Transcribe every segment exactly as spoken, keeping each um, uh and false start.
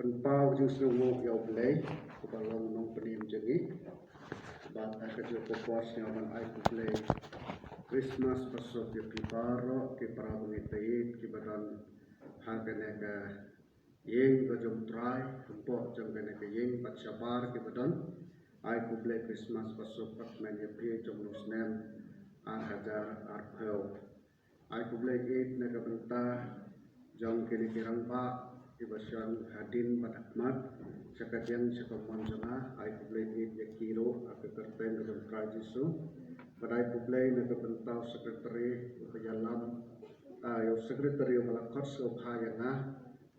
Pynpaw jingsngewnguh ïa U Blei, uba long nongpynim jong ngi. Bad ha kajuh ka por sngewbha ban ai khublei Christmas basuk ïa phi baroh ki para bangeit baieit kiba don ha kane ka ïing ka jong U Trai, hapoh jong kane ka ïing bad shabar kiba don. Ai khublei Christmas basuk bad kmen ïa phi jong u snem ar hajar arphew. Ai khublei ïeit na ka bynta jong kine ki rangbah kiba shong hadien bad hakhmat, sha ka diang sha ka mon jong nga. Ai khublei ïeit ïa ki ruh ha ka kyrteng ka jong U Trai Jisu. Bad ai khublei na ka bynta u secretary uba ïalam, ah, ïa u secretary uba la khot sngewbha ïa nga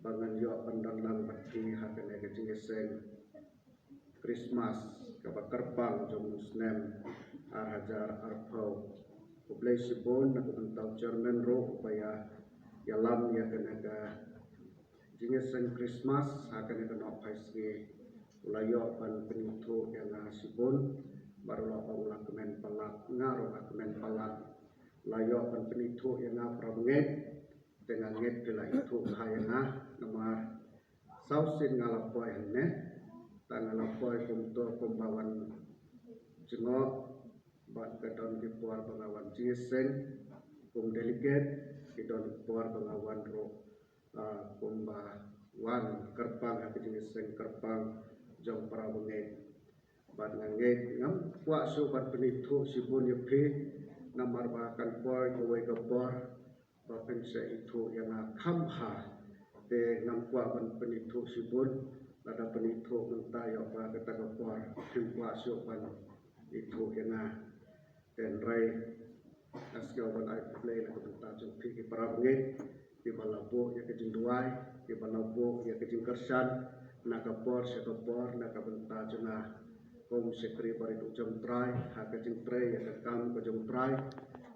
ba ngan ïoh ban don lang bad phi ha kane ka jingïaseng Christmas kaba kyrpang jong u snem ar hajar arphew. Khublei shibun na ka bynta u chairman ruh uba ïa, ïalam ïa kane ka jingïaseng Christmas ha kane ka nohphai sngi. U la ïoh ban pynithuh ïa nga shibun bad u la ong la kmen palat, nga ruh la kmen palat. U la ïoh ban pynithuh ïa nga para bangeit. Te nga ngeit phi la ithuh bha ïa nga, namar saw sien nga la poi hangne. Te nga la poi kumto kumba wan jngoh, bad ka don ki por ba nga wan jingïaseng kum delegate, ki don ki por ba nga wan ruh, ah, kumba wan kyrpang ha ka jingïaseng kyrpang jong para bangeit. Bad nga ngeit ngam kwah shuh ban pynithuh shibun ïa phi, namar ba kan poi kawei ka por ba phin sa ithuh ïa nga kham bha. Te ngam kwah ban pynithuh shibun, lada pynithuh mynta ïoh ba kata ka por phim kwah shuh ban ithuh ïa nga. Te hynrei nga sngew ban ai khublei na ka bynta jong phi ki para bangeit kiba la buh ïa ka jingduwai, kiba la buh ïa ka jingkyrshan na ka por sha ka por na ka bynta jong nga. Kum shakri barit u jong U Trai ha ka jingtrei ïa ka kam ka jong U Trai,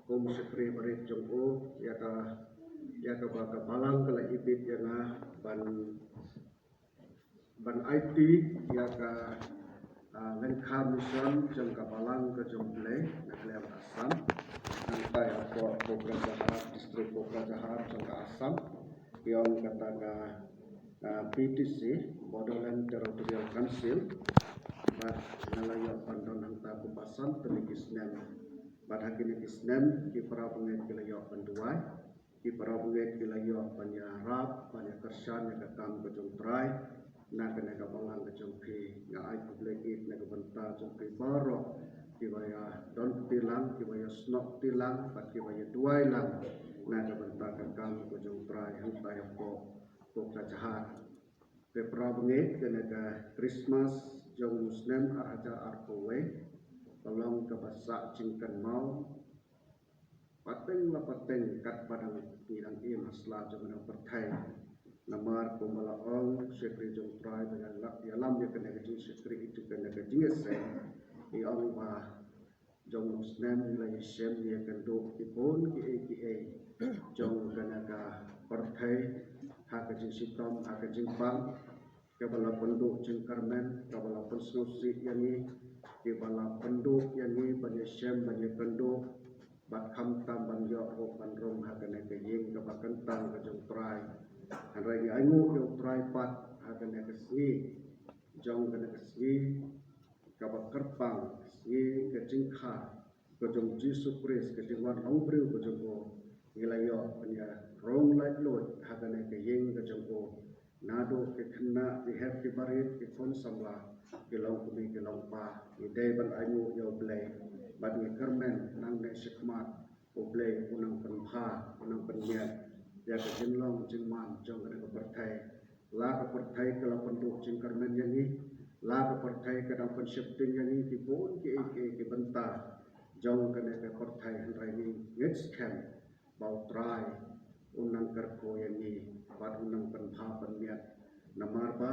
kum shakri barit jong u ïa ka, ïa kaba ka balang ka la ibit ïa nga ban, ban aiti ïa ka, ah, lyngkha mission jong ka balang ka jong U Blei na ka liang Assam. Nangta ïa ka Kokrajhar, district Kokrajhar jong ka Assam. Ïa kata ka, ah, P T C, Bodoland Territorial Council. Bad nga la ïoh ban don hangta kumba san tylli ki snem. Bad ha kine ki snem ki para bangeit ki la ïoh ban duwai, ki para bangeit ki la ïoh ban ïarap, ban ïakyrshan ïa ka kam ka jong U Trai na kane ka balang ka jong phi. Nga ai khublei ïeit na ka bynta jong phi baroh kiba ïa don kti lang, kiba ïa snoh kti lang bad kiba ïa duwai lang na ka bynta ka kam ka jong U Trai hangta ïa ka Kokrajhar. Te para bangeit, kane ka Christmas jong u snem ar hajar arphew wei ka long kaba sah jingkynmaw pateng la pateng katba dang ngi dang im ha sla jong kane ka pyrthei. Namar kumba la ong shakri jong U Trai ba ïa la, ïalam ïa kane ka jingshakri, ïa kane ka jingïaseng, i ong ba jong u snem ngi la ïashem ïakynduh ki bun kiei kiei jong kane ka pyrthei ha ka jingshitom ha ka jingpang. Kaba la pynduh jingkyrmen, kaba la pynsngewsih ïa ngi, kaba la pynduh ïa ngi ban ïashem ban ïakynduh bad khamtam ban ïoh ruh ban rung ha kane ka ïing kaba kyntang ka jong U Trai. Hynrei ngi ainguh ïa U Trai pat ha kane ka sngi jong kane ka sngi kaba kyrpang, sngi ka jingkha ka jong U Jisu Khrist, ka jingwan long briew ka jong u. Ngi la ïoh ban ïa rung laitluid ha kane ka ïing ka jong u. Naduh ki khynnah, ki hep, ki barit, ki khun samla, ki longkmie ki longpa, ngi dei ban ainguh ïa U Blei bad ngi kyrmen nangne shakhmat. U Blei u nang pynbha, u nang pynmiat ïa ka jinglong jingman jong kane ka pyrthei. La ka pyrthei ka la pynduh jingkyrmen ïa ngi, la ka pyrthei ka dang pynsheptieng ïa ngi ki bun kiei kiei ki bynta jong kane ka pyrthei, hynrei ngi ngeit skhem ba U Trai un nang kyrkhu ïa ngi bad un nang pynbha pynmiat. Namar ba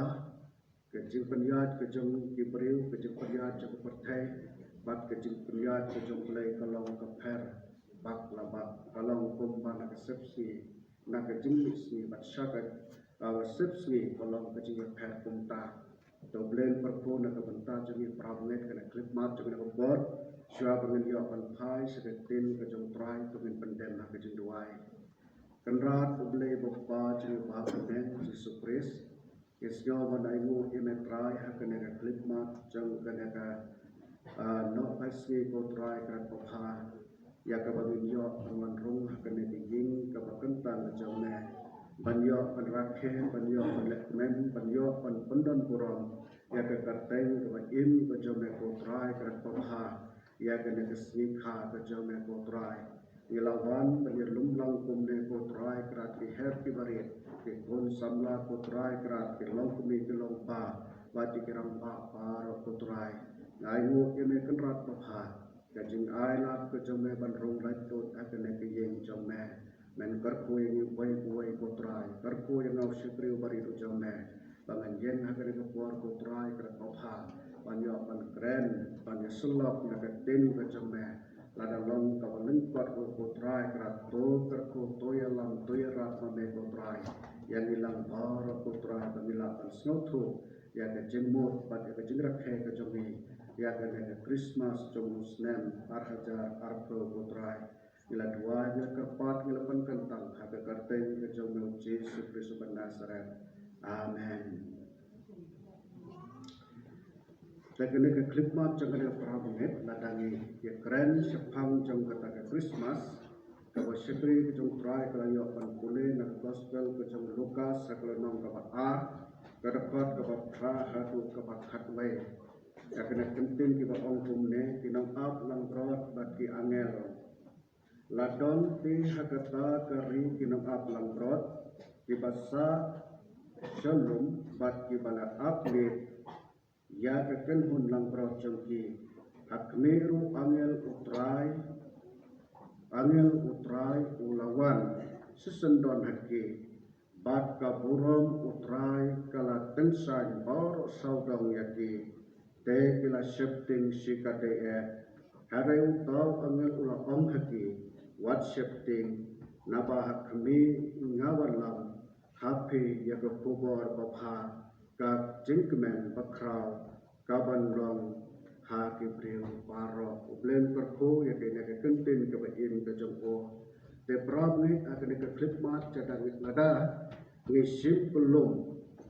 ka jingpynïaid ka jong ki briew, ka jingpynïaid jong ka pyrthei bad ka jingpynïaid ka jong U Blei ka long ka pher bak la bak. Ka long kumba na ka sepsngi, na ka jingmih sngi bad sha ka, ah, sepsngi ka long ka jingïapher kumta. To U Blei un kyrkhu na ka bynta jong ngi para bangeit, kane ka khyllipmat jong kane ka por. Shuwa ba ngin ïoh ban phai sha ka ktien ka jong U Trai, to ngin pyndem ha ka jingduwai. Kynrad U Blei Bapkpa jong ngi uba ha bneng, Jisu Khrist, Ki sngew ban ainguh ïa me Trai ha kane ka khyllipmat jong kane ka, ah, Nohphaisngi ko Trai Kynrad Babha, ïa kaba ngin ïoh ban wan rung ha kane ka ïing kaba kyntang ka jong me, ban ïoh ban rakhe, ban ïoh ban lehkmen, ban ïoh ban pyndonburom ïa ka kyrteng kaba im ka jong me ko Trai Kynrad Babha, ïa kane ka sngi kha ka jong me ko Trai. Ngi la wan ban ïalum lang kumne ko Trai Kynrad, ki hep ki barit, ki khun samla ko Trai Kynrad, ki longkmie ki longkpa, bad ki rangbah baroh ko Trai. Nga ainguh ïa me Kynrad Babha, ka jingai lad ka jong me ban rung laitot ha kane ka ïing jong me. Men kyrkhu ïa ngi uwei pa uwei ko Trai, kyrkhu ïa nga u shakri u barit u jong me, ba ngan ïeng ha kane ka por ko Trai Kynrad Babha, ban ïoh ban kren, ban ïasyllok na ka ktien ka jong me. Lada long kaba lyngkot ruh ko Trai Kynrad, to kyrkhu, to ïalam, to ïarap ma me ko Trai. Ïa ngi lang baroh ko Trai, ba ngin lah ban sngewthuh ïa ka jingmut bad ïa ka jingrakhe ka jong ngi ïa kane ka Khristmas jong u snem ar hajar arphew ko Trai. Ngi la duwai, ngi la kyrpad, ngi la pynkyntang ha ka kyrteng ka jong me u Jisu Khrist uba Nasaret. Amen. Te kane ka khyllipmat jong kane ka para bangeit, lada ngi ïakren shaphang jong kata ka Khristmas, kaba shakri ka jong u Trai ka la ïoh ban pule na ka Gospel ka jong u Lukas, ha ka lynnong kaba ar, ka dkhot kaba phra haduh kaba khatwei. Ïa kane ka ktien kiba ong kumne, ki nongap langbrot bad ki angel. La don te ha kata ka ri ki nongap langbrot, kiba sah sha lum bad kiba la ap leit ïa ka kynhun langbrot jong ki. Ha khmih ruh angel u Trai, angel u Trai u la wan shisien don ha ki. Bad ka burom u Trai ka la tyngshaiñ baroh sawdong ïa ki. Te ki la sheptieng shikatdei eh. Hynrei uta u angel u la ong ha ki, wat sheptieng, naba ha khmih nga wallam ha phi ïa ka khubor babha ka jingkmen bakhraw kaban long ha ki briew baroh. U Blei un kyrkhu ïa kane ka ktien kaba im ka jong u. Te para bangeit, ha kane ka khyllipmat, lada ngi, lada ngi shim pynlong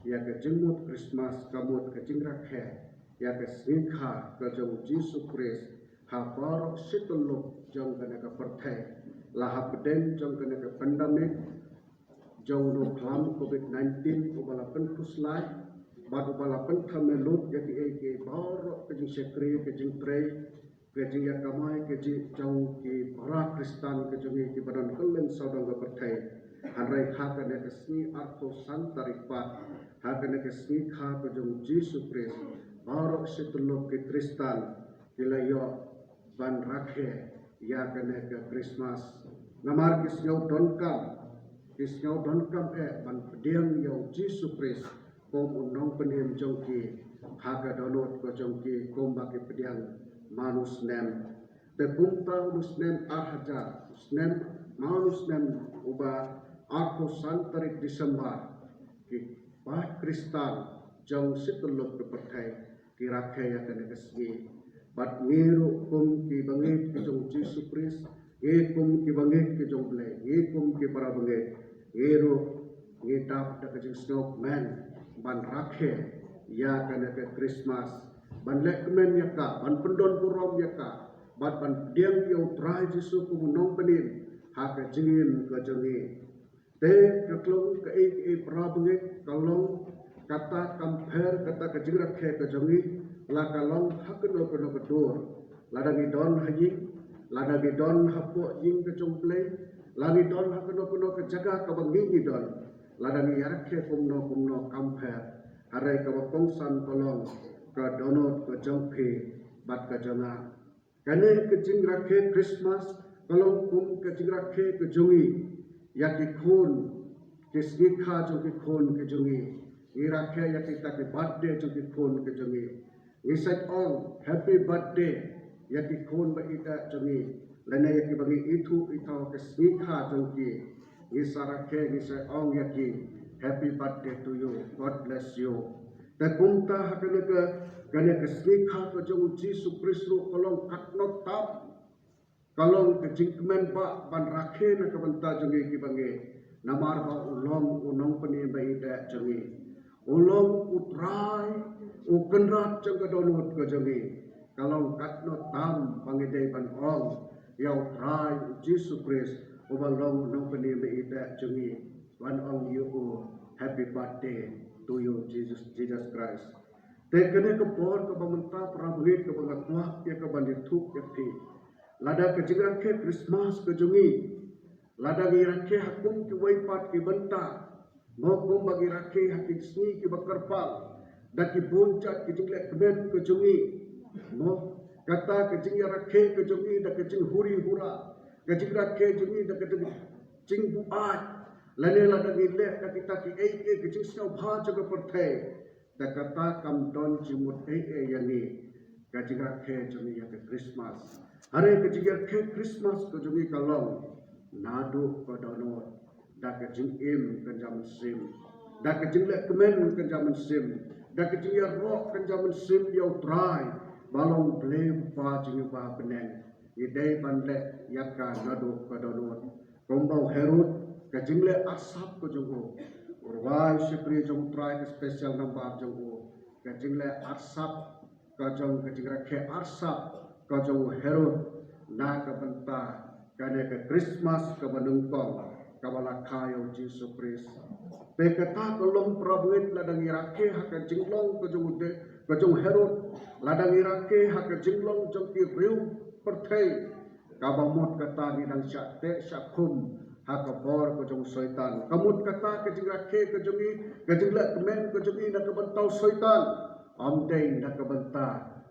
ïa ka jingmut Khristmas, ka mut ka jingrakhe ïa ka sngi kha ka jong u Jisu Khrist ha baroh shi tyllup jong kane ka pyrthei, la hapdeng jong kane ka pandemic jong u nongkhlam covid nineteen uba la pynkhuslai bad uba la pynthame lut ïa kiei kiei baroh, ka jingshakri, ka jingtrei, ka jingïakamai, ka jing jong ki para Khristan ka jong ngi kiba don kylleng sawdong ka pyrthei. Hynrei ha kane ka sngi arphew san tarik pat, ha kane ka sngi kha ka jong u Jisu Khrist, baroh shi tyllup ki Khristan ki la ïoh ban rakhe ïa kane ka Khristmas. Namar ki sngew donkam, ki sngew donkam eh ban pdiang ïa u Jisu Khrist kum u nongpynim jong ki ha ka dohnud ka jong ki, kumba ki pdiang man u snem. Te kumta u snem ar hajar, u snem, man u snem uba arphew san tarik Disembar, ki paid Khristan jong shi tyllup ka pyrthei ki rakhe ïa kane ka sngi. Bad ngi ruh kum ki bangeit ki jong u Jisu Khrist, ngi kum ki bangeit ki jong u Blei, ngi kum ki para bangeit, ngi ruh ngi dap da ka jingsngewkmen ban rakhe ïa kane ka Khristmas, ban lehkmen ïa ka, ban pyndonburom ïa ka, bad ban pdiang ïa u Trai Jisu kum u nongpynim ha ka jingim ka jong ngi. Te ka klong kaei kaei para bangeit, ka long kata kam pher kata ka jingrakhe ka jong ngi, la ka long ha kano kano ka dur. Lada ngi don ha ïing, lada ngi don hapoh ïing ka jong u Blei, la ngi don ha kano kano ka jaka kaba ngi ngi don, lada ngi ïarakhe kumno kumno kam pher. Hynrei kaba kongsan ka long ka dohnud ka jong phi bad ka jong nga. Kane ka jingrakhe Khristmas ka long kum ka jingrakhe ka jong ngi ïa ki khun, ki sngi kha jong ki khun ki jong ngi. Ngi rakhe ïa kita ki birthday jong ki khun ki jong ngi. Ngi sa ong happy birthday ïa ki khun ba ïeit jong ngi, lane ïa kiba ngi ithuh ithaw ka sngi kha jong ki. Ngi sa rakhe, ngi sa ong ïa ki, happy birthday to you, God bless you. Te kumta ha kane ka, kane ka sngi kha ka jong u Jisu Khrist ruh ka long katno tam, ka long ka jingkmen ba ban rakhe na ka bynta jong ngi kiba ngi, namar ba u long u nongpynim ba ïeit jong ngi. U long u Trai, u Kynrad jong ka dohnud ka jong ngi. Ka long katno tam ba ngi dei ban ong ïa u Trai u Jisu Khrist, uba long u nongpynim ba ïeit jong ngi, ban ong ïa u, "Happy birthday to you, Jesus, Jesus Christ." Te kane ka por kaba mynta, para bangeit, kaba nga kwah ïa ka ban ïathuh ïa phi. Lada ka jingrakhe Christmas ka jong ngi, lada ngi rakhe ha kum kiwei pat ki bynta, mo, kumba ngi rakhe ha ki sngi kiba kyrpang, da ki bun jait ki jingleh kmen ka jong ngi, mo, kata ka jingïarakhe ka jong ngi da ka jinghuri hura, ka jingrakhe jong ngi da ka jing, jingbuaid, lane lada ngi leh da kita kiei kiei ki jingsngewbha jong ka pyrthei, da kata kam don jingmut ei ei ïa ngi. Ka jingrakhe jong ngi ïa ka Christmas, hare ka jingrakhe Christmas ka jong ngi ka long naduh ka dohnud, da ka jingim kynja mynsiem, da ka jingleh kmen kynja mynsiem, da ka jingïaroh kynja mynsiem ïa u Trai, ba long Blei Kpa jong ngi ba ha bneng. Ngi dei ban leh ïa ka naduh ka dohnud. Kumba u Herod, ka jingleh arsap ka jong u, u rwai u shakri jong u Trai ka special number jong u, ka jingleh arsap ka jong, ka jingrakhe arsap ka jong u Herod, na ka bynta kane ka Christmas kaba nyngkong, kaba la kha ïa u Jisu Khrist. Te kata ka long, para bangeit, lada ngi rakhe ha ka jinglong ka jong u de, ka jong u Herod, lada ngi rakhe ha ka jinglong jong ki riew pyrthei, kaba mut kata ngi dang shah teh shah khum ha ka bor ka jong u Soitan. Ka mut kata ka jingrakhe ka jong ngi, ka jingleh kmen ka jong ngi na ka bynta u Soitan, ym dei na ka bynta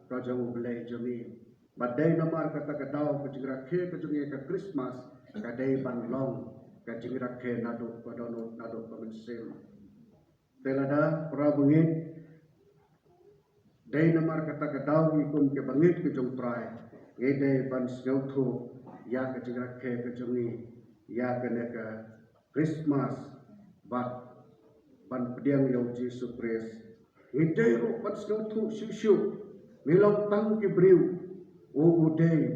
ka jong u Blei jong ngi. Ba dei namar kata ka daw ka jingrakhe ka jong ngi ka Christmas ka dei ban long ka jingrakhe naduh ka dohnud, naduh ka mynsiem. Te lada, para bangeit, dei namar kata ka daw ngi kum ki bangeit ki jong u Trai, ngi dei ban sngewthuh ïa ka jingrakhe ka jong ngi ïa kane ka Christmas, bad ban pdiang ïa u Jisu Khrist. Ngi dei ruh ban sngewthuh shuh shuh, ngi long tang ki briew, u, u dei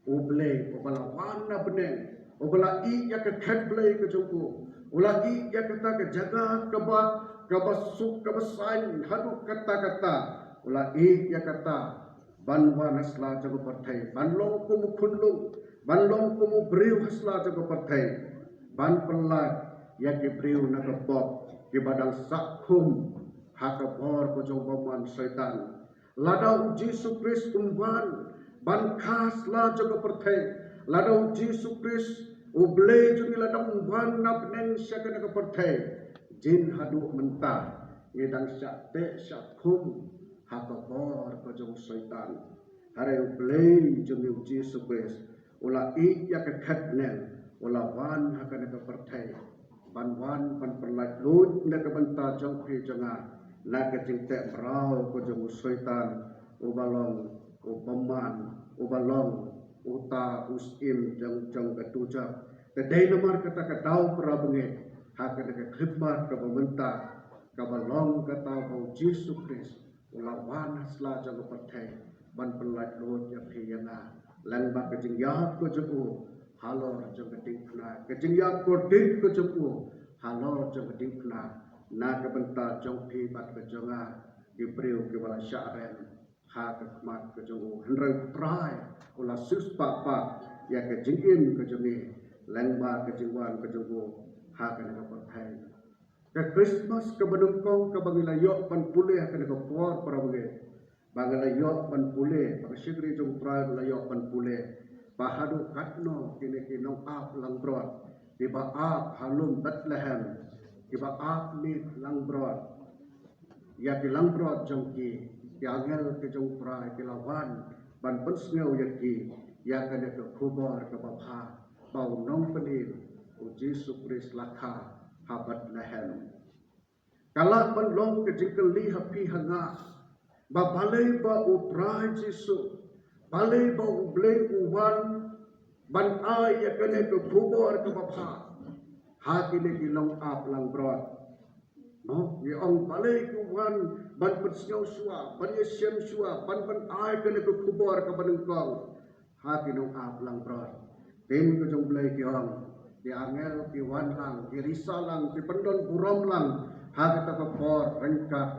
u Blei uba la wan na bneng, uba la ïeh ïa ka khet Blei ka jong u, u la ïeh ïa kata ka jaka kaba, kaba suk kaba saiñ haduh katta katta, u la ïeh ïa kata ban wan ha sla jong ka pyrthei, ban long kum u khunlung, ban long kum u briew ha sla jong ka pyrthei, ban pyllait ïa ki briew na ka pop, kiba dang sah khum ha ka bor ka jong u bymman Soitan. Lada u Jisu Khrist um wan ban kha sla jong ka pyrthei, lada u Jisu Khrist u Blei jong ngi lada um wan na bneng sha kane ka pyrthei, jin haduh mynta ngi dang shah teh shah khum ha ka bor ka jong u Soitan. Hynrei u Blei jong ngi u Jisu Khrist u la ïeh ïa ka khet bneng, u la wan ha kane ka pyrthei, ban wan ban pyllait luid na ka bynta jong phi jong nga na ka jingteh mraw ka jong u Soitan, uba long u bymman, uba long uta u syiem jong, jong ka dujok. Te dei namar kata ka daw, para bangeit, ha kane ka Khyllipmat kaba mynta, kaba long kata ba u Jisu Khrist u la wan ha sla jong ka pyrthei ban pyllait luid ïa phi ïa nga, lyngba ka jingïap ka jong u halor jong ka diengphna, ka jingïap kordit ka jong u halor jong ka diengphna, na ka bynta jong phi bad ka jong nga, ki briew kiba la shah rem ha ka khmat ka jong u. Hynrei u Trai u la siewspah pah ïa ka jingim ka jong ngi lyngba ka jingwan ka jong u ha kane ka pyrthei. Ka Christmas kaba nyngkong kaba ngi la ïoh ban pule ha kane ka por, para bangeit, ba ngi la ïoh ban pule, ba ka shakri jong u Trai ba la ïoh ban pule, ba haduh katno kine ki nongap langbrot, kiba ap ha lum Bethlehem, kiba ap miet langbrot, ïa ki langbrot jong ki, ki angel ki jong u Trai ki la wan ban pynsngew ïa ki ïa kane ka khubor kaba bha, ba u nongpynim u Jisu Khrist la kha ha Bethlehem. Ka lah ban long ka jingkylli ha phi ha nga, ba balei ba u Trai Jisu, balei ba u Blei u wan ban ai ïa kane ka khubor kaba bha ha kine ki nongap langbrot. Mo, ngi ong balei ki wan ban pynsngew shuwa, ban ïashem shuwa, ban, ban ai kane ka khubor kaba nyngkong ha ki nongap langbrot. Ktien ka jong u Blei ki ong, ki angel ki wan lang, ki risa lang, ki pyndon burom lang Ha kata ka por ryngkat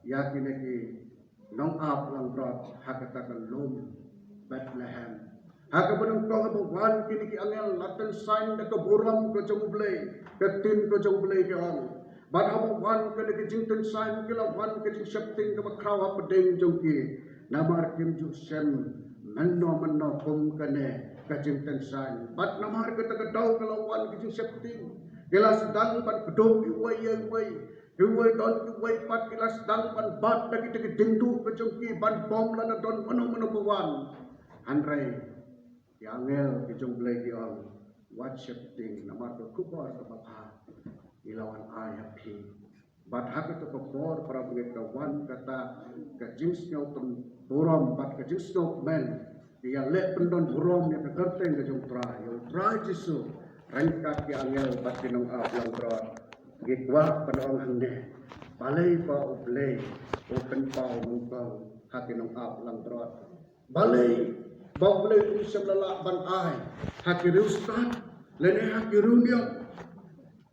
ïa kine ki nong-ap langbrot ha kata ka lum Bethlehem. Ha kaba nyngkong haba wan kine ki angel la tyngshaiñ da ka burom ka jong U Blei, ka ktien ka jong U Blei ka ong. Bad haba wan kane ka jingtyngshaiñ ki la wan ka jingsheptieng kaba khraw hapdeng jong ki. Namar kim ju shem mynno mynno kum kane ka jingtyngshaiñ. Bad namar kata ka daw ka la wan ka jingsheptieng, ki la sdang ban kdup iwei ïa iwei. Kiwei don kiwei pat ki la sdang ban bat da kita ki diengduh ka jong ki ban bom lada don mano mano ba wan. Hynrei ki angel ki jong U Blei ki ong, wat sheptieng, namar ka khubor kaba bha ngi la wan ai ha phi. Bad ha kata ka por, para bangeit, ka wan kata ka jingsngew burom bad ka jingsngew kmen, ki ïaleh pyndon burom ïa ka kyrteng ka jong U Trai, ïa U Trai Jisu, ryngkat ki angel bad ki nong-ap langbrot. Ngi kwah ban ong hangne, balei ba U Blei u pynpaw nyngkong ha ki nong-ap langbrot? Balei ba U Blei um shym la lah ban ai ha ki riewstad lane ha ki riewniam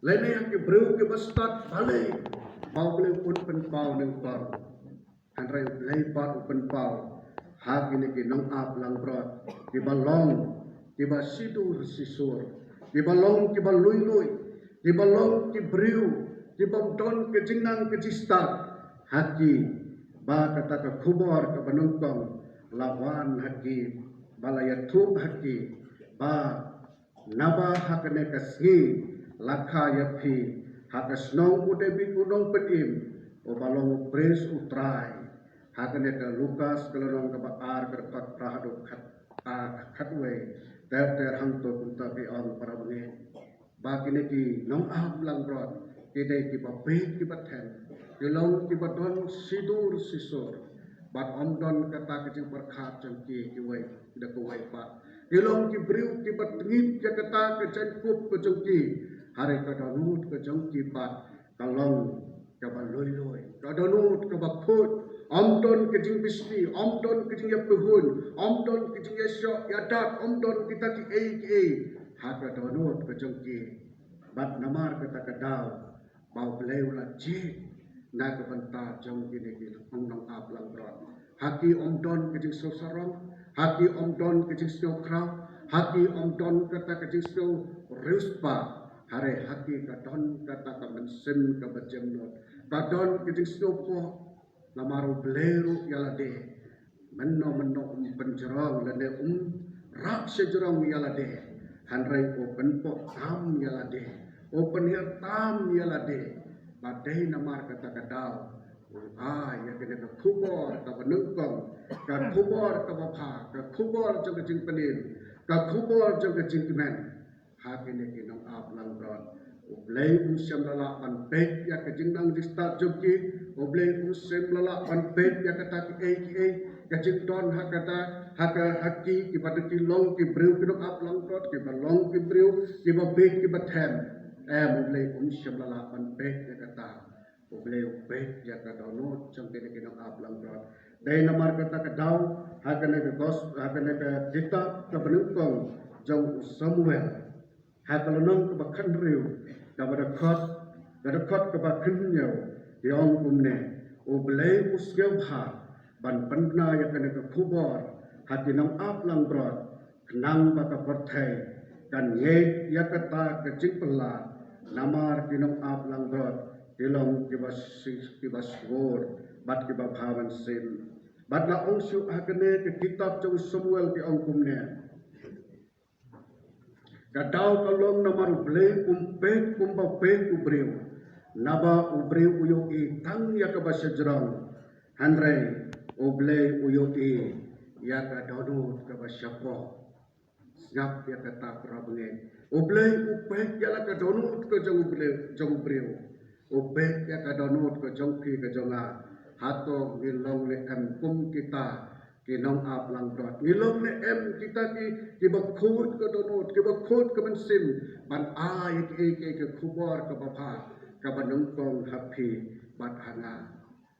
lane ha ki briew kiba stad? Balei ba U Blei un pynpaw nyngkong? Hynrei U Blei pat u pynpaw ha kine ki nong-ap langbrot kiba long kiba sidur sisur, kiba long kiba lui lui, kiba long ki briew kiba ym don ka jingnang ka jingstad ha ki, ba kata ka khubor kaba nyngkong la wan ha ki, ba la ïathuh ha ki, ba naba ha kane ka sngi la kha ïa phi ha ka shnong u David u nongpynim, uba long u Khrist U Trai. Ha kane ka Lukas ka lynnong kaba ar, ka dkhot phra haduh khat, ah, khatwei. Ter ter hangto kumta ki ong, para bangeit, ba kine ki nong-ap langbrot ki dei kiba bieit kiba them, ki long kiba don sidur sisur. Bad ym don kata ka jingpyrkhat jong ki kiwei da kiwei pat. Ki long ki briew kiba tngit ïa kata ka jaiñkup ka jong ki. Hynrei ka dohnud ka jong ki pat ka long kaba lui lui, ka dohnud kaba khuid. Ym don ka jingbishni, ym don ka jingïapyrshah, ym don ka jingïashoh ïadat, ym don kita kiei kiei ha ka dohnud ka jong ki. Bad namar kata ka daw ba U Blei u la jied na ka bynta jong kine ki nong-ap langbrot. Ha ki ym don ka jingsngewsarong, ha ki ym don ka jingsngewkhraw, ha ki ym don kata ka jingsngew riewspah. Hynrei ha ki ka don kata ka mynsiem kaba jemnud, ka don ka jingsngewpoh. Namar U Blei ruh ïa lade mynno mynno um pynjrong lane um rah shajrong ïa lade, hynrei u pynpoh tam ïa lade, u pynhiar tam ïa lade. Ba dei namar kata ka daw u ai ïa kane ka khubor kaba nyngkong, ka khubor kaba bha, ka khubor jong ka jingpynim, ka khubor jong ka jingkmen ha kine ki nong-ap langbrot. U Blei um shym la lah ban peit ïa ka jingnang jingstad jong ki. U Blei um shym la lah ban peit ïa kata kiei kiei, ka jingdon ha kata, ha ka, ha ki, kiba dei ki long ki briew ki nong-ap langbrot, kiba long ki briew kiba bieit kiba them. Em, U Blei um shym la lah ban peit ïa kata. U Blei u peit ïa ka dohnud jong kine ki nong-ap langbrot. Dei namar kata ka daw ha kane ka gos-, ha kane ka kitab kaba nyngkong jong u Samuel, ha ka lynnong kaba khathynriew, kaba dkhot, ka dkhot kaba khathynñiew, ki ong kumne: U Blei u sngewbha ban pynbna ïa kane ka khubor ha ki nong-ap langbrot, khnang ba ka pyrthei kan ngeit ïa kata ka jingpyllait. Namar ki nong-ap langbrot ki long kiba shi-, kiba shkor bad kiba bha mynsiem. Bad la ong shuh ha kane ka kitab jong u Samuel, ki ong kumne: Ka daw ka long namar U Blei um peit kumba peit u briew, naba u briew u ïohi tang ïa kaba shajrong, hynrei U Blei u ïohi ïa ka dohnud kaba shapoh. Sngap ïa kata, para bangeit. U Blei u peit ïa la ka dohnud ka jong u briew, jong u briew. U peit ïa ka dohnud ka jong phi ka jong nga. Hato ngi long ne em kum kita ki nong-ap langbrot? Ngi long ne em kita ki, kiba khuid ka dohnud, kiba khuid ka mynsiem ban ai ïa kiei kiei ka khubor kaba bha, kaba nyngkong ha phi bad ha nga?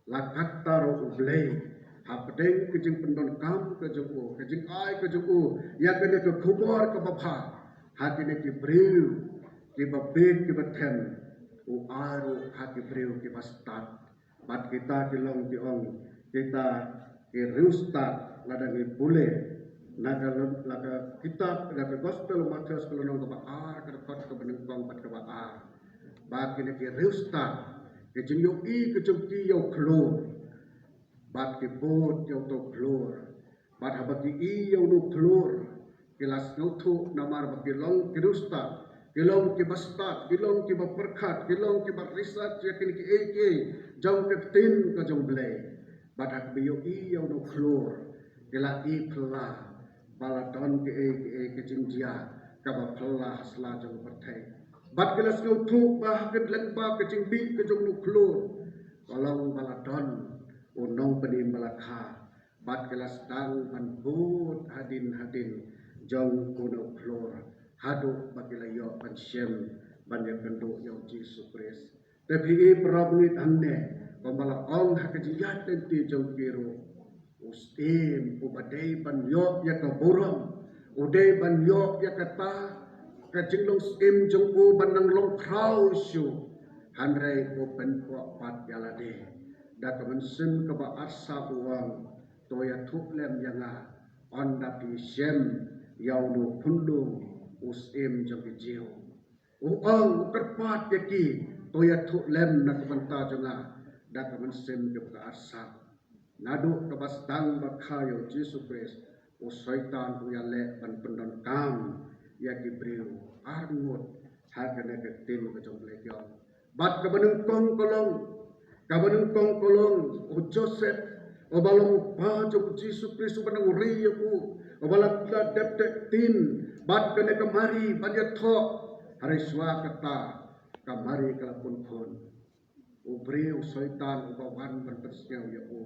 La katta ruh U Blei, hapdeng ka jingpyndonkam ka jong u, ka jingai ka jong u ïa kane ka khubor kaba bha ha kine ki briew kiba bieit kiba them, u ai ruh ha ki briew kiba stad. Bad kita ki long ki ong, kita ki riewstad, lada ngi pule na ka lem-, la ka kitab, la ka gospel u Mathaios ka lynnong kaba ar, ka dkhot kaba nyngkong bad kaba ar. Ba kine ki riewstad, ki jingïohi ki jong ki ïa u khlur, bad ki bud ïa uto u khlur. Bad haba ki i ïa uno u khlur, ki la sngewthuh namar ba ki long ki riewstad, ki long kiba stad, ki long kiba pyrkhat, ki long kiba research ïa kine kiei kiei jong ka ktien ka jong Blei. Bad haba ki ïohi ïa uno u khlur, ki la i phylla ba la don kiei kiei ki jingjia kaba phylla ha sla jong ka pyrthei. Bad ki la sngewthuh ba ha ka lyngba ka jingbit ka jong uno u khlur, ka long ba la don u nongpynim ba la kha. Bad ki la sdang ban bud hadien hadien jong uno u khlur, haduh ba ki la ïoh ban shem ban ïakynduh ïa u Jisu Khrist. Te phi i para bangeit hangne, kumba la ong ha ka jingïaid lynti jong ki ruh, u syiem uba dei ban ïoh ïa ka burom, u dei ban ïoh ïa kata ka jinglong syiem jong u ban nang long khraw shuh, hynrei u pynpoh pat ïa lade. Da ka mynsiem kaba arsap u ong, to ïathuh lem ïa nga, ynda phi shem ïa uno u khunlung, u syiem jong ki Jiw. U ong, u kyrpad ïa ki, to ïathuh lem na ka bynta jong nga, da ka mynsiem kaba arsap. Naduh kaba sdang ba kha ïa u Jisu Khrist, u Soitan u ïaleh ban pyndonkam ïa ki briew arngut ha kane ka ktien ka jong U Blei, ki ong. Bad kaba nyngkong ka long, kaba nyngkong ka long u Joseph, uba long u kpa jong u Jisu Khrist, uba nang ri ïa u, uba la, la dep teh ktien bad kane ka Mari ban ïathoh. Hynrei shuwa kata ka Mari ka la pun khun. U briew, u Soitan uba wan ban pynsngew ïa u,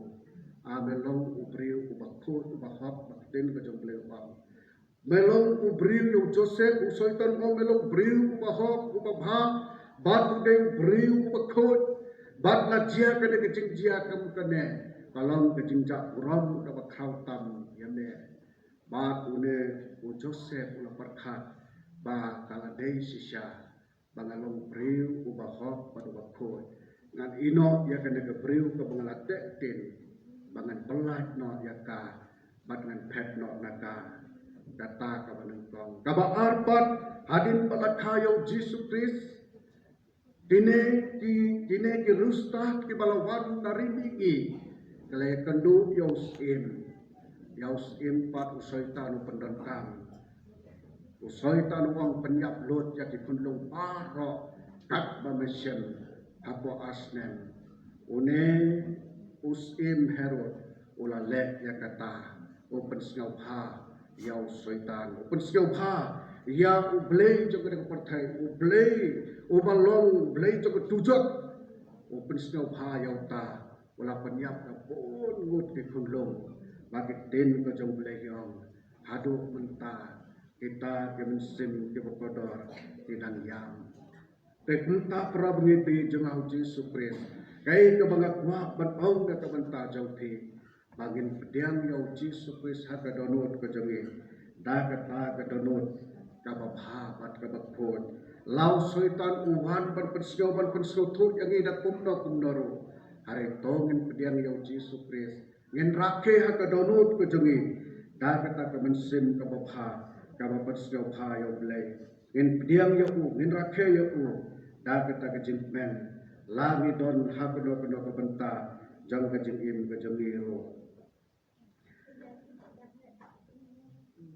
ah, me long u briew uba khuid, uba hok, ba ka ktien ka jong U Blei u ong. Me long u briew, ïa u Joseph, u Soitan u ong me long u briew uba hok, uba bha, bad u dei u briew uba khuid. Bad la jia kane ka jingjia kum kane, ka long ka jingjia burom kaba khraw tam ïa me. Bad une u Joseph u la pyrkhat ba ka la dei shisha ba nga long u briew uba hok bad uba khuid, ngan ïehnoh ïa kane ka briew kaba nga la teh ktien, ba ngan pyllait noh ïa ka bad ngan phet noh na ka. Kata kaba nyngkong. Kaba ar pat, hadien ba la kha ïa u Jisu Khrist, kine ki, kine ki riewstad kiba la wan na ri mihngi, ki la ïakynduh ïa u syiem. Ïa u syiem pat u Soitan u pyndonkam. U Soitan u ong pynïap lut ïa ki khunlung baroh katba me shem hapoh ar snem. Une u syiem Herod u la leh ïa kata, u pynsngewbha ïa u Soitan, u pynsngewbha ïa U Blei jong kane ka pyrthei, U Blei uba long U Blei jong ka dujok, u pynsngewbha ïa uta, u la pynïap da bun ngut ki khunlung. Ba ka ktien ka jong U Blei ka ong, haduh mynta kita ki mynsiem kiba kordor ki dang ïam. Te kumta para bangeit jong nga ha u Jisu Khrist, kaei kaba nga kwah ban ong na ka bynta jong phi, ba ngin pdiang ïa u Jisu Khrist ha ka dohnud ka jong ngi, da kata ka dohnud kaba bha bad kaba khuid. La u Soitan u wan ban pynsngew, ban pynsngewthuh ïa ngi da kumno kumno ruh, hynrei to ngin pdiang ïa u Jisu Khrist, ngin rakhe ha ka dohnud ka jong ngi da kata ka mynsiem kaba bha, kaba pynsngewbha ïa U Blei. Ngin pdiang ïa u, ngin rakhe ïa u da kata ka jingkmen, la ngi don ha kano kano ka bynta jong ka jingim ka jong ngi ruh.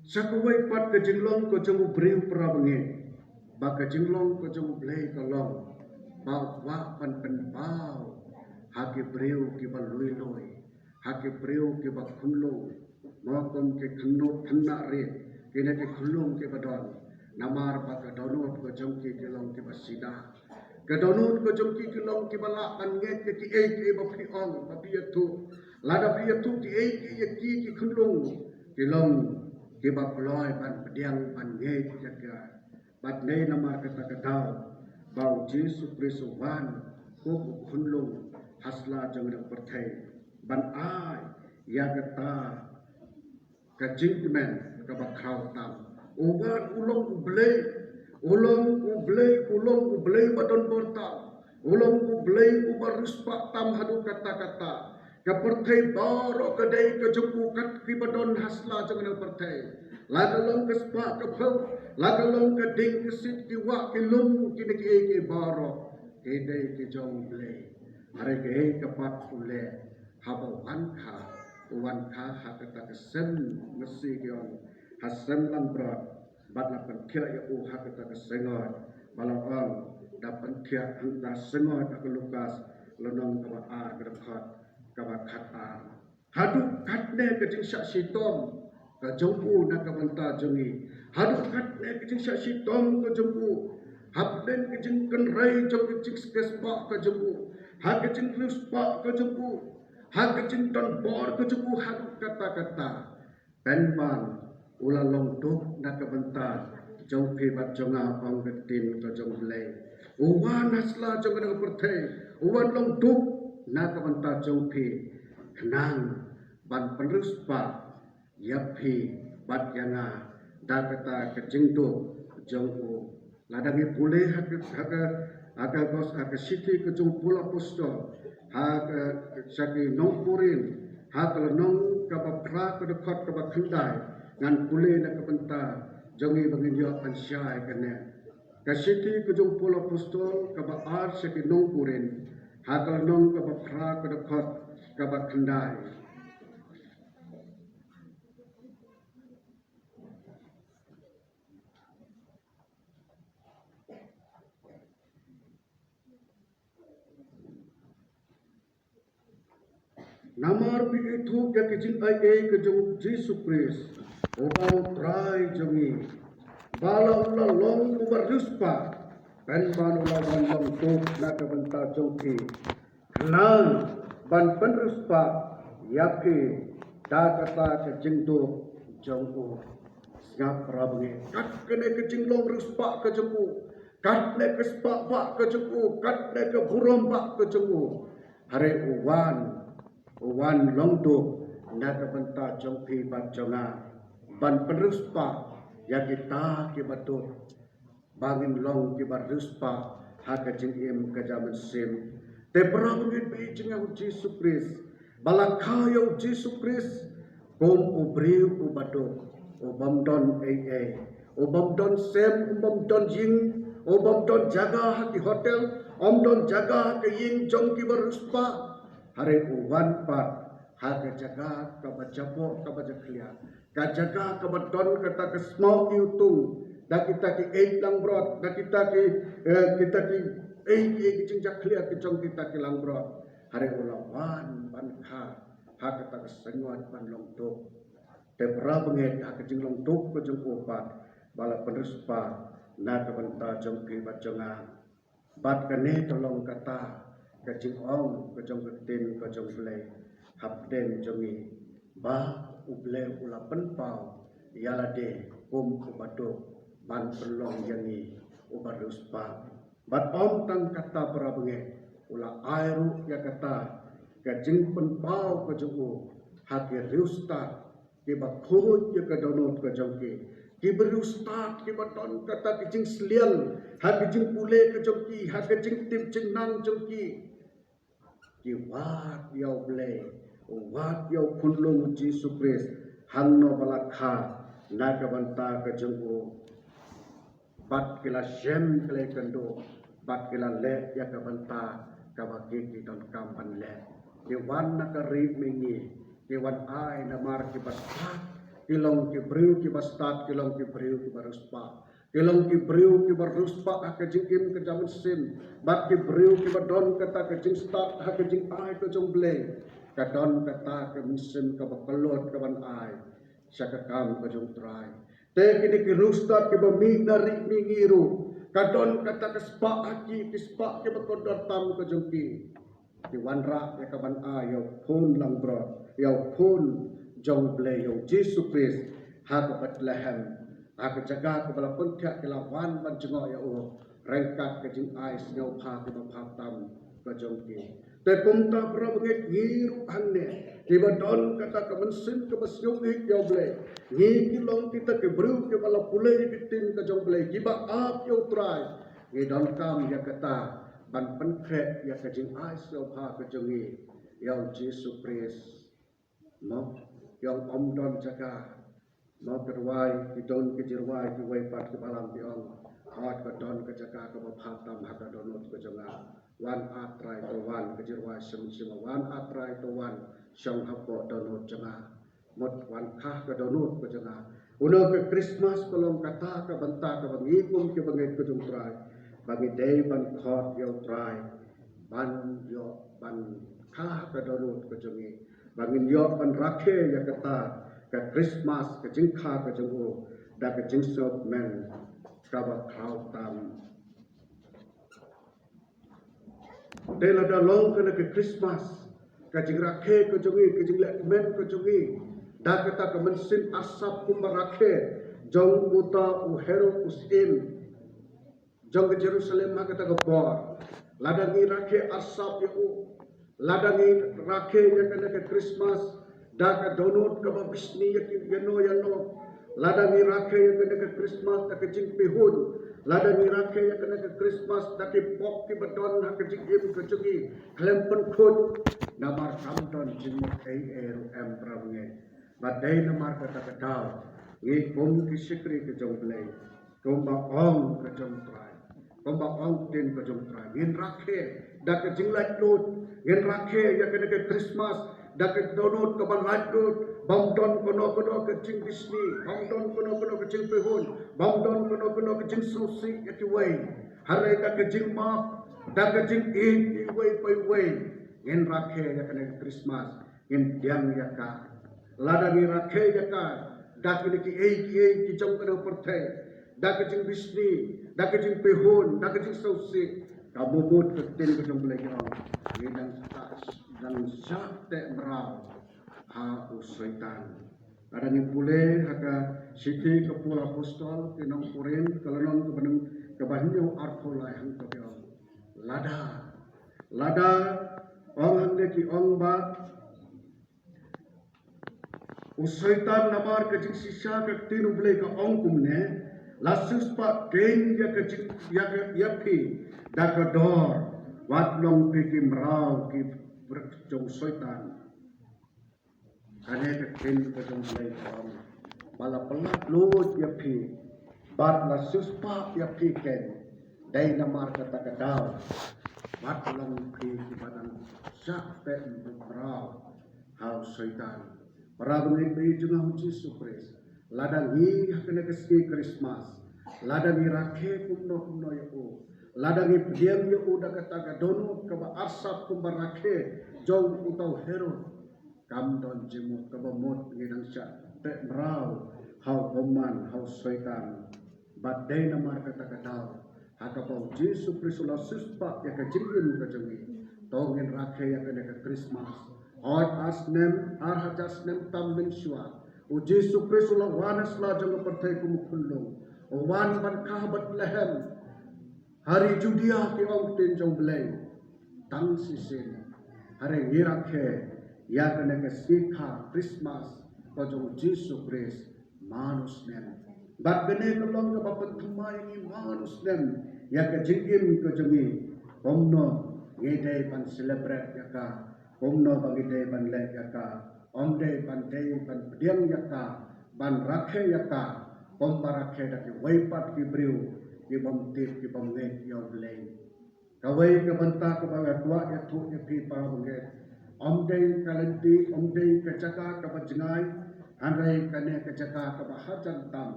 Sa kawei pat ka jinglong ka jong u briew para bangeit, ba ka jinglong ka jong U Blei ka long ba u kwah ban pynpaw ha ki briew kiba lui lui, ha ki briew kiba khunlung, mo kum ki khynnah, khynnah rit, kine ki khunlung kiba don. Namar ba ka dohnud ka jong ki ki long kiba sida. Ka dohnud ka jong ki ki long kiba lah ban ngeit ïa kiei kiei ba phi ong, ba phi ïathuh. Lada phi ïathuh kiei kiei ïa ki, ki khunlung ki long kiba kloi ban pdiang, ban ngeit ïa ka. Bad dei namar kata ka daw ba u Jisu Khrist u wan kum u khunlung ha sla jong ka pyrthei, ban ai ïa kata ka jingkmen kaba khraw tam. U wan, u long U Blei, u long U Blei, u long U Blei ba don bor tam. U long U Blei uba riewspah tam haduh katta katta. Ka pyrthei baroh ka dei ka jong u, kat kiba don ha sla jong kane ka pyrthei. La ka long ka spah ka phew, la ka long ka ding ka sit, ki wah ki lum, kine kiei kiei baroh ki dei ki jong U Blei. Hynrei kaei ka pat u leh? Haba u wan kha, u wan kha ha kata ka sem masi ki ong, ha sem langbrot, bad la pynthiah ïa u ha kata ka shngoit, ba la ong, da pynthiah hangta shngoit ha ka Lukas, lynnong kaba ar, ka dkhot kaba khatar. Haduh katne ka jingshah shitom ka jong u na ka bynta jong ngi. Haduh katne ka jingshah shitom ka jong u. Hapdeng ka jingkynrei jong ka jingskhem spah ka jong u, ha ka jingriewspah ka jong u, ha ka jingdonbor ka jong u, haduh katta katta. Pynban u la long duk na ka bynta jong phi bad jong nga, ong ka ktien ka jong U Blei. U wan ha sla jong kane ka pyrthei, u wan long duk na ka bynta jong phi, khnang ban pynriewspah ïa phi bad ïa nga da kata ka jingduk jong u. Lada ngi pule ha ka, ha ka, ha ka gos-, ha ka shithi ka jong u Paul Apostol, ha ka, sha ki nong Korinth, ha ka lynnong kaba phra, ka dkhot kaba khyndai, ngan pule na ka bynta jong ngi ba ngin ïoh ban shai kane. Ka shithi ka jong u Paul Apostol kaba ar sha ki nong Korinth, ha ka lynnong kaba phra, ka dkhot kaba khyndai. Namar phi ithuh ïa ki jingaiei ka jong u Jisu Khrist, uba u Trai jong ngi, ba la u la long uba riewspah, pynban u la wan long duk na ka bynta jong phi, khnang ban pynriewspah ïa phi da kata ka jingduk jong u. Sngap para bangeit, kat kane ka jinglong riewspah ka jong u, kat kane ka spah bah ka jong u, kat kane ka burom bah ka jong u, hynrei u wan, u wan long duk na ka bynta jong phi bad jong nga, ban pynriewspah ïa kita kiba duk, ba ngin long kiba riewspah ha ka jingim ka jingmynsiem. Te para bangeit ba ïeit jong u Jisu Khrist, ba la kha ïa u Jisu Khrist kum u briew uba duk, u bym don ei ei, u bym don sem, u bym don ïing, u bym don jaka ha ki hotel, um don jaka ha ka ïing jong kiba riewspah. Hynrei u wan pat ha ka jaka kaba jaboh, kaba jakhlia, ka jaka kaba don kata ka smaw iwtung da kita kiei langbrot, da kita ki, eh, kita kiei kiei ki jingjakhlia ki jong kita ki langbrot. Hynrei u la wan ban kha ha kata ka shngoit ban long duk. Te para bangeit, ha ka jinglong duk ka jong u pat, ba la pynriewspah na ka bynta jong phi bad jong nga. Bad kane ka long kata ka jingong ka jong ka ktien ka jong U Blei hapdeng jong ngi, ba U Blei u la pynpaw ïa lade kum uba duk ban pynlong ïa ngi uba riewspah. Bad ym tang kata para bangeit, u la ai ruh ïa kata ka jingpynpaw ka jong u ha ki riewstad kiba khuid ïa ka dohnud ka jong ki, kiba riewstad, kiba don kata ka jingsliang ha ka jingpule ka jong ki, ha ka jingtip jingnang jong ki. Ki wad ïa U Blei, wad ïa u Khunlung Jisu Khrist, hangno ba la kha na ka bynta ka jong u. Bad ki la shem khlei kynduh, bad ki la leh ïa ka bynta kaba ki, ki donkam ban leh. Ki wan na ka ri mihngi, ki wan ai namar kiba stad ki long ki briew kiba stad, ki long ki briew kiba riewspah. Ki long ki briew kiba riewspah ha ka jingim ka jingmynsiem. Bad ki briew kiba don kata ka jingstad ha ka jingai ka jong U Blei, ka don kata ka mynsiem kaba khlot kaban ai sha ka kam ka jong U Trai. Te kine ki riewstad kiba mih na ri mihngi ruh, ka don kata ka spah ha ki, ki spah kiba kordor tam ka jong ki. Ki wanrah ïa kaban ai ïa u Khun langbrot, ïa u Khun jong U Blei, ïa u Jisu Khrist, ha ka Bethlehem, ha ka jaka kaba la pynthiah, ki la wan ban jngoh ïa u ryngkat ka jingai sngewbha kiba bha tam ka jong ki. Te kumta para bangeit, ngi ruh hangne kiba don kata ka mynsiem kaba sngew ïeit ïa U Blei, ngi ki long kita ki briew kiba la pule ïa ka ktien ka jong U Blei, kiba ap ïa U Trai, ngi donkam ïa kata ban pynkhreh ïa ka jingai sngewbha ka jong ngi ïa u Jisu Khrist. Mo, ïa u ym don jaka. Mo, ka rwai, ki don ki jingrwai kiwei pat ki balang ki ong, hooid ka don ka jaka kaba bha tam ha ka dohnud ka jong nga. Wan ah Trai to wan, ka jingrwai shem shem, wan ah Trai to wan, shong hapoh dohnud jong nga. Mut wan kha ka dohnud ka jong nga. Uno ka Christmas ka long kata ka bynta kaba ngi kum ki bangeit ka jong u Trai, ba ngi dei ban khot ïa u Trai ban ïoh ban kha ka dohnud ka jong ngi, ba ngin ïoh ban rakhe ïa kata ka Christmas, ka jingkha ka jong u da ka jingsngewkmen kaba khraw tam. Te lada long kane ka Christmas ka jingrakhe ka jong ngi, ka jinglehkmen ka jong ngi da kata ka mynsiem arsap kumba rakhe jong uta u Herod u syiem jong ka Jerusalem ha kata ka por. Lada ngi rakhe arsap ïa u, lada ngi rakhe ïa kane ka Christmas da ka dohnud kaba bishni ïa ki, ïano ïano, lada ngi rakhe ïa kane ka Christmas da ka jingpyrshah, lada ngi rakhe ïa kane ka Christmas da ki pop kiba don ha ka jingim ka jong ngi khlem pynkhot, namar kam don jingmut ei ei ruh em para bangeit. Ba dei namar kata ka daw ngi kum ki shakri ka jong u Blei, kumba ong ka jong u Trai, kumba ong ktien ka jong u Trai, ngin rakhe da ka jinglaitluid, ngin rakhe ïa kane ka Christmas da ka dohnud kaba laitluid, bym don kano kano ka jingbishni, bym don kano kano ka jingpyrshah, bym don kano kano ka jingsngewsih ïa kiwei. Hynrei da ka jingmap, da ka jingïeit iwei pa iwei, ngin rakhe ïa kane ka Christmas, ngin pdiang ïa ka. Lada ngi rakhe ïa ka da kine kiei kiei ki jong kane ka pyrthei, da ka jingbishni, da ka jingpyrshah, da ka jingsngewsih, ka mut ka ktien ka jong u Blei ka ong, ngi dang shah, dang shah teh mraw ha u Soitan. Lada ngi pule ha ka shithi ka Paul Apostol ki nong Korinth, ka lynnong kaba hynñiew, arphew lai, hangto ki ong, lada, lada ong hangne ki ong ba u Soitan, namar ka jingshisha ka ktien u Blei ka ong kumne, la siewspah kheiñ ïa ka jing, ïa ka, ïa phi da ka dor, wat long phi ki mraw ki briew jong u Soitan. Kane ka ktien ka jong u Blei ka ong ba la pyllait luid ïa phi bad la siewspah ïa phi kheiñ, dei namar kata ka daw, wat long phi kiba dang shah teh mraw ha u Soitan. Para bangeit ba ïeit jong u Jisu Khrist, lada ngi ha kane ka sngi Christmas, lada ngi rakhe kumno kumno ïa u, lada ngi pdiang ïa u da kata ka dohnud kaba arsap kumba rakhe jong uta u Herod, kam don jingmut, kaba mut ngi dang shah teh mraw ha u bymman, ha u Soitan. Bad dei namar kata ka daw ha kaba u Jisu Khrist u la siewspah ïa ka jingim ka jong ngi, to ngin rakhe ïa kane ka Christmas. Hooid ar snem, ar hajar snem tam mynshuwa, u Jisu Khrist u la wan ha sla jong ka pyrthei kum u khunlung. U wan ban kha ha Bethlehem, ha ri Judia, ki ong ktien jong u Blei, tang shisien. Hynrei ngi rakhe ïa kane ka sngi kha Christmas ka jong u Jisu Khrist man u snem. Bad kane ka long kaba pynthymmai ïa ngi man u snem ïa ka jingim ka jong ngi, kumno ngi dei ban celebrate ïa ka, kumno ba ngi dei ban leh ïa ka. Ym dei ban, dei ban pdiang ïa ka, ban rakhe ïa ka kumba rakhe da kiwei pat ki briew ki bym tip, ki bym ngeit ïa u Blei. Kawei ka bynta kaba nga kwah ïathuh ïa phi para bangeit, ym dei ka lynti, ym dei ka jaka kaba jngai, hynrei kane ka jaka kaba hajan tam,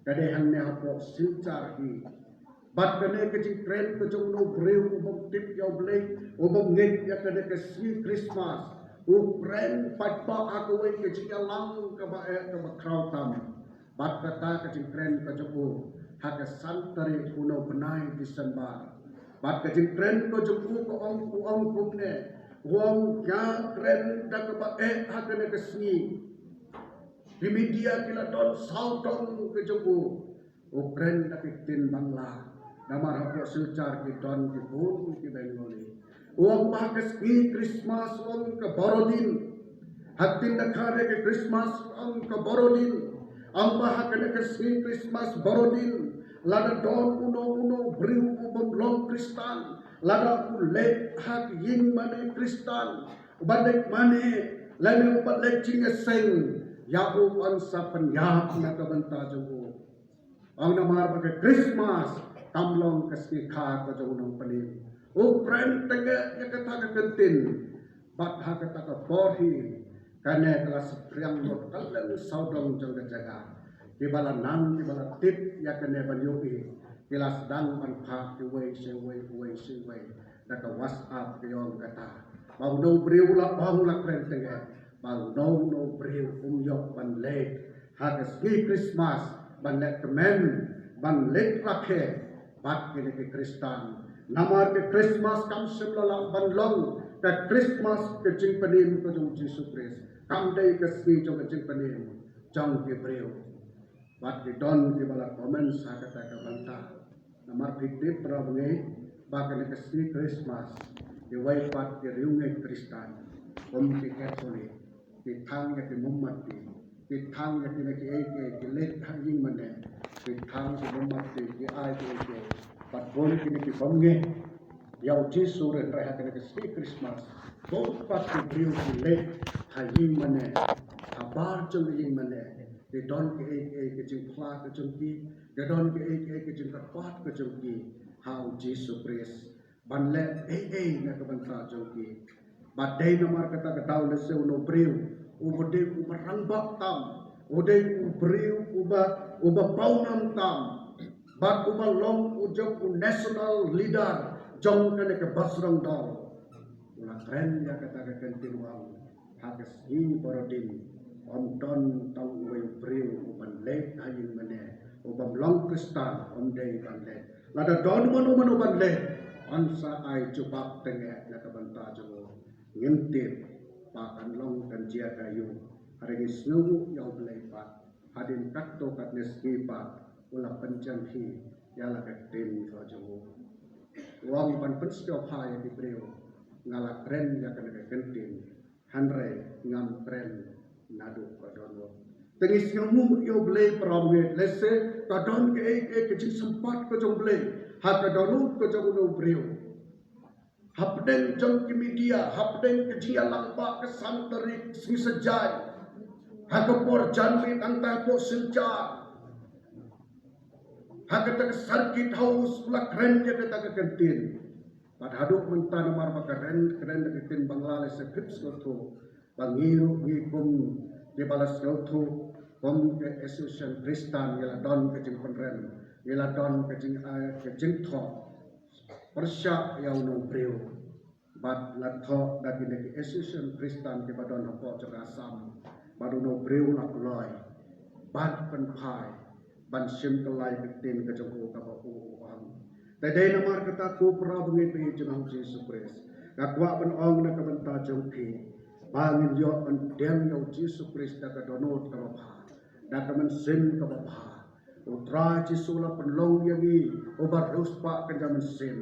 ka dei hangne hapoh Silchar hi. Bad kane ka jingkren ka jong uno u briew u bym tip ïa u Blei, u bym ngeit ïa kane ka sngi Christmas, u kren paidbah ha kawei ka jingïalang kaba eh, kaba khraw tam. Bad kata ka jingkren ka jong u ha ka san tarik uno u bnai December. Bad ka jingkren ka jong u ka ong, u ong kumne, u ong, ïa kren da kaba eh ha kane ka sngi. Ki media ki la don sawdong ka jong u. U kren da ki ktien Bangla. Namar hapoh Silchar ki don ki bun ki Bengali. U ong ba ha ka sngi Christmas, u ong, ka Borodin. Ha ktien Dkhar ka Christmas, u ong, ka Borodin. U ong ba ha kane ka sngi Christmas Borodin, lada don uno uno u briew u bym long Khristan, Lada u leit ha ka ïing mane Khristan, u ba leit mane, lane u ba leit jingïaseng, ïa u yn sa pynïap na ka bynta jong u. Ong namar ba ka Christmas kam long ka sngi kha ka jong u nongpynim. U kren tyngeh ïa kata ka kyntien. Bad ha kata ka por hi, kane ka la saphriang lut ka lyngsawdong jong ka jaka. Kiba la nang, kiba la tip ïa kane ban ïohi, ki la sdang ban phah iwei sha iwei, iwei sha iwei, da ka WhatsApp ka ïong kata. Ba uno u briew u la ong, u la kren tyngeh ba uno uno u briew um ïoh ban leit ha ka sngi Christmas ban leh kmen, ban leit rakhe bad kine ki Khristan. Namar ka Christmas kam shym la lah ban long ka Christmas ka jingpynim ka jong u Jisu Khrist. Kam dei ka sngi jong ka jingpynim jong ki briew. Bad ki don kiba la comment ha kata ka bynta. Namar phi tip para bangeit ba kane ka sngi Christmas, kiwei pat ki riewngeit Khristan, kum ki Katholik, ki thang ïa ki mombati, ki thang ïa kine kiei kiei, ki leit ha ïing mane, ki thang ki mombati, ki ai kiei kiei. Bad bun kine ki bym ngeit ïa u Jisu, hynrei ha kane ka sngi Christmas bun pat ki briew ki leit ha ïing mane, habar jong ka ïing mane. Ki don kiei kiei ki jingphla ka jong ki, ki don kiei kiei ki jingkyrpad ka jong ki ha u Jisu Khrist. Ban leh ei ei na ka bynta jong ki. Bad dei namar kata ka daw lehse uno u briew uba dei uba rangbah tam, u dei u briew uba, uba pawnam tam, bad uba long u jong u national leader jong kane ka Bajrang Dal, u la kren ïa kata ka kyntien, u ong, ha ka sngi Borodin ym don tang uwei u briew u ban leit ha ïing mane, u bym long Khristan ym dei ban leit. Lada don mano mano ban leit, yn sa ai jubab tyngeh na ka bynta jong u. Ngim tip ba kan long kan jia kaei. Hynrei ngi sngewnguh ïa U Blei pat, hadien katto katne sngi pat u la pynjem hi ïa la ka ktien ka jong u. U ong ban pynsngewbha ïa ki briew, nga la kren ïa kane ka kyntien, hynrei ngam kren naduh ka dohnud. Te ngi sngewnguh ïa U Blei para bangeit, lehse ka don kaei kaei ka jingsympat ka jong U Blei ha ka dohnud ka jong uno u briew. Hapdeng jong ki media, hapdeng ka jingïalang ba ka san tarik sngi Saitjaiñ, ha ka por janmiet hangta hapoh Silchar, ha kata ka Circuit House, u la kren ïa kata ka kyntien. Bad haduh mynta namar ba ka kren, kren da ka ktien Bangla, lehse phim sngewthuh ba ngi ruh ngi kum kiba la sngewthuh, kum ka Association Khristan ngi la don ka jingpynrem, ngi la don ka jing, eh, ka jingthoh pyrshah ïa uno u briew. Bad la thoh da kine ki Association Khristan kiba don hapoh jong ka Assam, bad uno u briew u la kloi ban pynphai, ban shim kyllai ka ktien ka jong u kaba u ong. Te dei namar kata ko para bangeit ba ïeit jong U Jisu Khrist, nga kwah ban ong na ka bynta jong phi ba ngin ïoh ban pdiang ïa U Jisu Khrist da ka dohnud kaba bha, da ka mynsiem kaba bha. U Trai Jisu u la pynlong ïa ngi uba riewspah kynja mynsiem.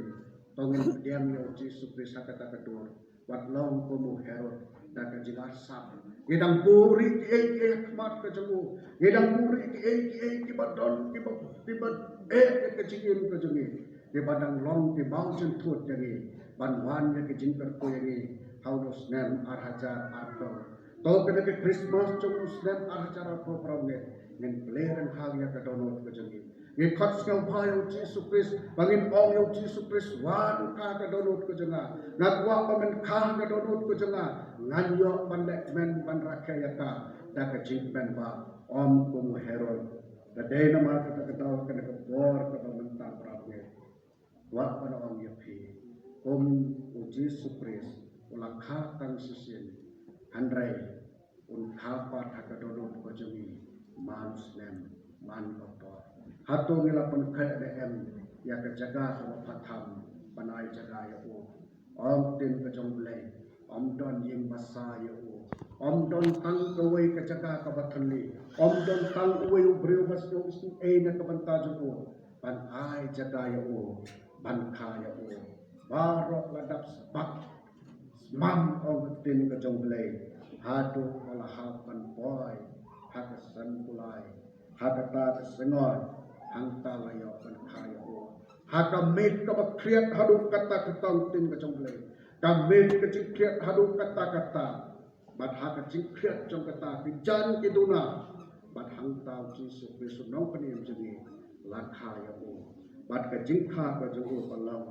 To ngin pdiang ïa U Jisu Khrist ha kata ka dur. Wat long kum u Herod da ka jingarsap. Ngi dang buhrieh kiei kiei ha khmat ka jong u. Ngi dang buhrieh kiei kiei kiba don, kiba, kiba eh ïa ka jingim ka jong ngi, kiba dang long ki bau jynthut ïa ngi ban wan ïa ka jingkyrkhu ïa ngi ha uno u snem ar hajar arphew. To kane ka Christmas jong u snem ar hajar arphew para bangeit, ngin plie rynghang ïa ka dohnud ka jong ngi. Ngi khot sngewbha ïa U Jisu Khrist, ba ngin ong ïa U Jisu Khrist, wan kha ka dohnud ka jong nga. Nga kwah ba men kha ka dohnud ka jong nga. Ngan ïoh ban leh kmen ban rakhe ïa ka da ka jingkmen ba ym kum u Herod. Te dei namar kata ka daw kane ka por kaba mynta para bangeit, kwah ban ong ïa phi, kum U Jisu Khrist u la kha tang shisien, hynrei un kha pat ha ka dohnud ka jong ngi man u snem man ka por. Hato ngi la pynkhreh ne em ïa ka jaka kaba phatham ban ai jaka ïa u? Ong ktien ka jong U Blei, ym don ïing basa ïa u. Ym don tang kawei ka jaka kaba thylli. Ym don tang uwei u briew ba sngewsih ei na ka bynta jong u ban ai jaka ïa u, ban kha ïa u. Baroh la dap sbak smam, ong ka ktien ka jong U Blei, haduh ba la hap ban poi ha ka seng kulai, ha kata ka seng ot, hangta la ïoh ban kha ïa u. Ha ka miet kaba khriat haduh katta katta ktien ka jong U Blei. Ka miet ka jingkhriat haduh katta katta. Bad ha ka jingkhriat jong kata ki jan ki duna. Bad hangta U Jisu Khrist u nongpynim jong ngi la kha ïa u. Bad ka jingkha ka jong u ka long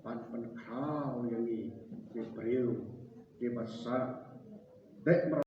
ban pynkhraw ïa ngi ki briew kiba sah. Dei